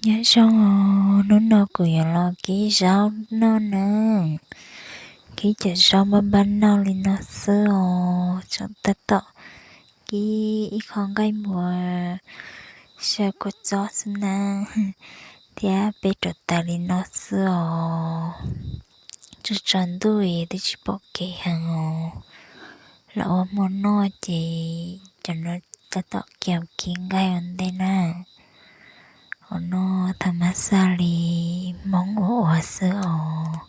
Nyob zoo os, hnub no kuv yuav los kib zaub noj na. Kib cov zaub npab npab noj li no xwb os, tseem tab tom kib ib qho nqaij npua xyaw kua txob xwb na, thiab peb rauv taws li no xwb os. Tsaus tsaus ntuj twb tsis pom kev heev os, los ua hmo noj ces cov no tab tom kib nqaij ua ntej na. Ua noj thaum mab xaj li Hmoob ua ua xwb os.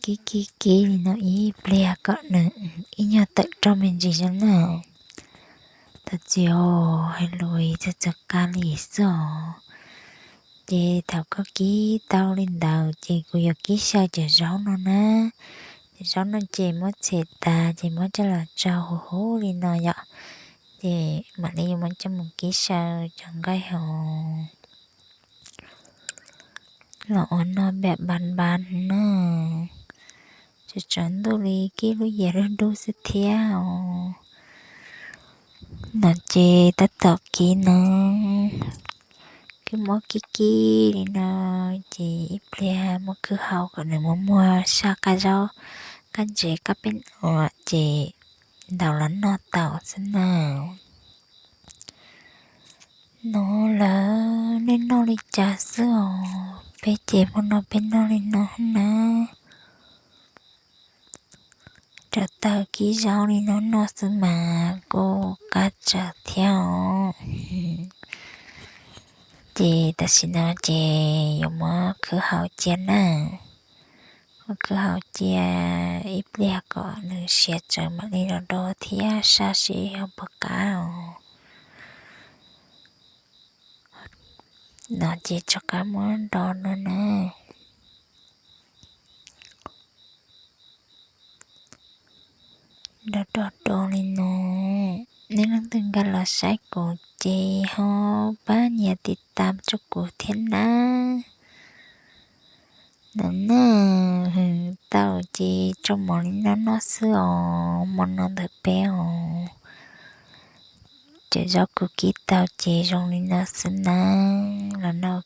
Kib kib kib li no ib pliag kom nws ib nyuag tawm roj me ntsis zoo na. Thov txim os, hais lus txawv txawv qab li xwb os. Ces thaum koj kib tau li ntawd ces kuv yuav kib xyaw cov zaub no na. Cov zaub no ces muab txhem tas ces muab coj los tsau huv huv li no yom. Ces mam li yuav muab coj mus kib xyaw cov nqaij hauv los ua noj npab npab na. Tsaus tsaus ntuj li kib lub yias dub dub xwb thiab os. No ces tab tom kib no, kib muab kib kib li no, ces ib pliag muab khwb hau kom nws muag muag sab qab zaub, qab ntsev qab peb uas ces ntaus los noj tau xwb na. No lawm, nej noj li cas xwb os? Peb ces hmo no peb noj li no na. Rauv taws kib zaub li no noj xwb mas kuj qab tsawv thiab os. Ces tam sim no ces yuav muab khwb hau cia na. Muab khwb hau cia ib pliag kom nws siav tsawv mam li los do thiab sab seb ho puas qab os. No ces rov qab muab do no na. Do do do li no. Nej leej twg nkag los saib kuv ces ho pab nias tiv tam rau kuv thiab na. No na, tau ces tso mov li no noj xwb os, hmo no ntawm peb os. Cov zaub kuv kib tau ces zoo li no xwb na, los noj